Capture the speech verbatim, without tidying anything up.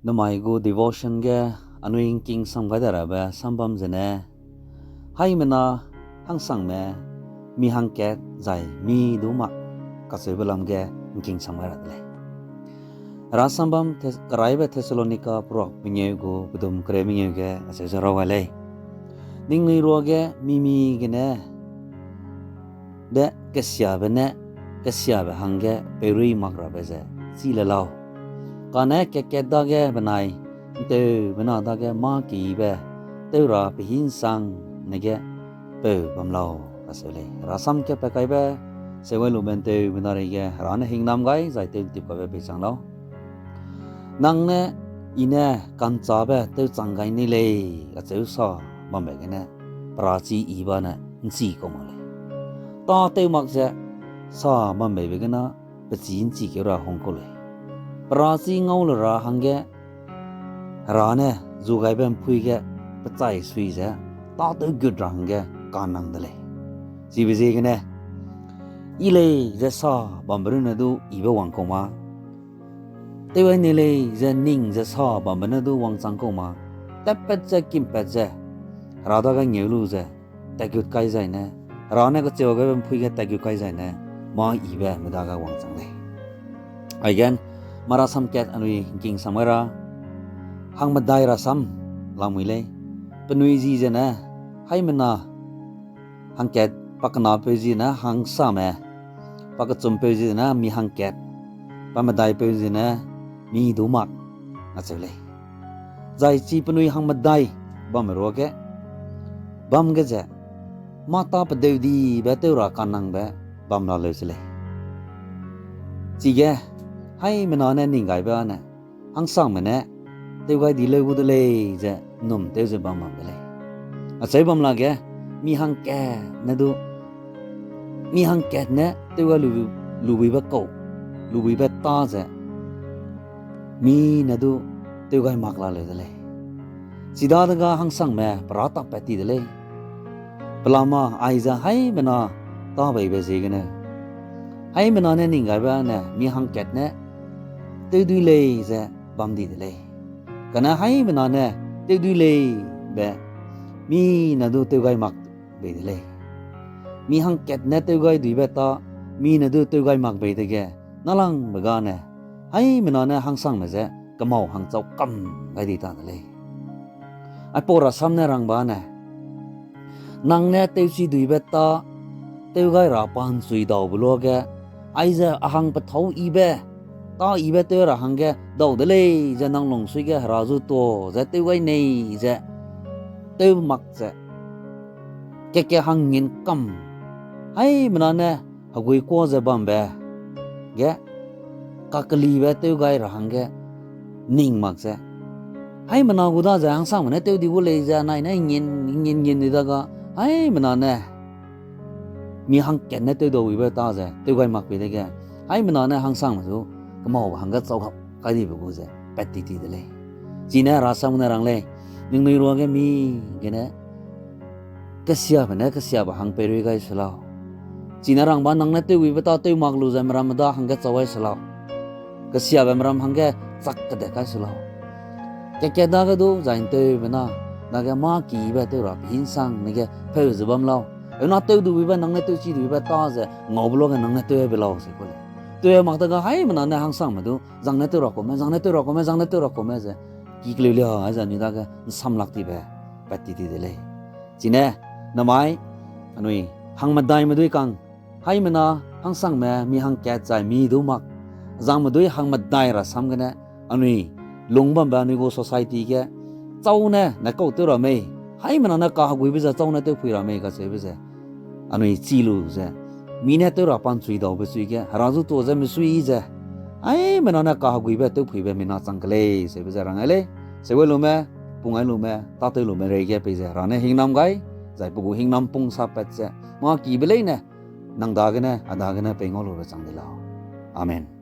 Namai gu devotion ge anui ’ngking sam gai de rabe sambam zene, haimena hangsangme mi hangkat zai mi du mak kacheube lam ge ’ngking sam gai ra de lei. Hera sambam Thes-, Keraibe Thessalonica peruak mengeu gu pedum kereu mengeu ge acheu ze raw gai lei. Ningnui ruage mi-mi gene de kesiabe ne kesiabe hangge peirui mak rabe ze chî le lau. Kane kat-kat dage benai ’nteubena dage mâ keyibe tew ra pehi ’nsangne ge peu bam lau, kacheu lei. Hera sam ge pat kaibe, seugai lume ’nteubena reige Hera ne hingnam gai zai tew'ntip kaibe peichang lau. Nang ne I ne ka'nchâbe tewchang gai ni lei, acheu sa bambe gene, perachi I ba ne ’nchi kau mak lei. Tâtew mak ze sa bambeibe gene, pechî ’nchi keu ra hung kau lei. Perachi ngau le ra hangge, Hera ne zugaibe ’mpui ge pechai sui ze, tâtew gut ra hangge kanang de lei. Chibe ziegene, I lei ze sa bambe runne du Ibe wang kau ma, tew gai ni lei ze ning ze sa bambe ne du wangchang kau ma, tatpat ze kimpat ze, Hera dage ngeu lu ze, tatgut kai zaine, Hera ne kacheu gaibe ’mpui ge tatgut kai zaine, mâ Ibe me dage wangchang lei. Aige, mara sam kat anui ’ngking sam gai ra, hangmedai rasam lamui lei, penui zi zene, haimena hangkat, pakenapeu zi ne hangsame, pakechumpeu zi ne mi hangkat, pamedaipeu zi ne mi du mak, acheu lei. Zai chi penui hangmedai bamme ruage, bam ge ze, mâ tâ pedeu dibe tew ra kanangbe bam laleu se lei. Chige, haimena ne ning gaibe â ne, hangsangme ne, tew gai di leu gu de lei ze, ’nnum tew ze bam bam de lei. Acheu bam lage, mi hangkat ne du, mi hangkat ne tew gai lu, lubuibe kau, lubuibe tâ ze, mi ne du tew gai mak laleu de lei. Chidadege hangsangme pera tak pat ti de lei. Pelama aize haimena tâbeibe ziegene, haimena ne ning gaibe ne mi hangkat ne tewdui lei ze bam di de lei. Kane haimena ne tewdui lei be, mi ne du tew gai mak bei de lei. Mi hangkat ne tew gai duibe tâ, mi ne du tew gai mak bei dege, nâlangbe gane, haimena ne hangsangme ze kemau hangchau kam gai di ta de lei. Aipau rasam ne rangba ne, nang ne tewchi duibe tâ, tew gai ra pa ’nchui daube luage, aize a hang pethâu yibe, tâ yibe tew ra hangge dau de lei ze nang lungsui ge Hera zu tuâ ze tew gai nei ze, tew mak ze, keke hang ngin kam, haimena ne hegui kuâ ze bambe ge, kakelibe tew gai ra hangge ning mak ze, haimena gu da ze hangsangme ne tew di gu lei ze anai ne ngin, ngin, ngin di dage, haimena ne mi hangkat ne tewdau yibe tâ ze tew gai mak pei dege, haimena ne hangsangme zu kemaube hangge chau gap kai dibe gu ze pat ti ti de lei. Chine rasam ne rang lei, ningnui ruage mi gene kesiabe ne kesiabe hang peirui gai se lau. Chine rangba nang ne tewguibe tâ tew mak lu ze meramme da hangge chau gai se lau. Kesiabe meram hangge chak kedet kai se lau. Keke dage du zai ’nteube na, dage mâ kibe tew ra pehi ’nsang ne ge pheu ze bam lau. Euna tewduibe nang ne tewchiduibe tâ ze ngaube luage nang ne tew be lau se ku lei. Tew mak dege haimena ne hangsangme du, zang ne tew ra kume, zang ne tew ra kume, zang ne tew ra kume ze, ki keleu lia, aize anui dage ’nsam lak tibe, pat ti ti de lei. Chine, namai, anui, hangmedaime dui kang, haimena, hangsangme, mi hangkat zai mi du mak, zangme dui hangmedai rasam gene, anui, lung bambe anui gu society ge, châu ne, ne kau tew ra mei, haimena ne kaheguibe ze châu ne tewphui ra mei kacheube ze, anui chi lu ze, mi ne tew ra pa ’nchui daube chui ge, Hera zu tuâ ze mesuiyi ze, haimena ne kaheguibe tewphuibe mina chang ke lei, seube ze rang ai lei, seugai lume, pung ai lume, tâtew lume reige peize Hera ne hingnam gai, zai pe gu hingnam pung sapat ze, mâ kibe leine, nang dagene, a dagene pei ngau lube chang de lau. Amen.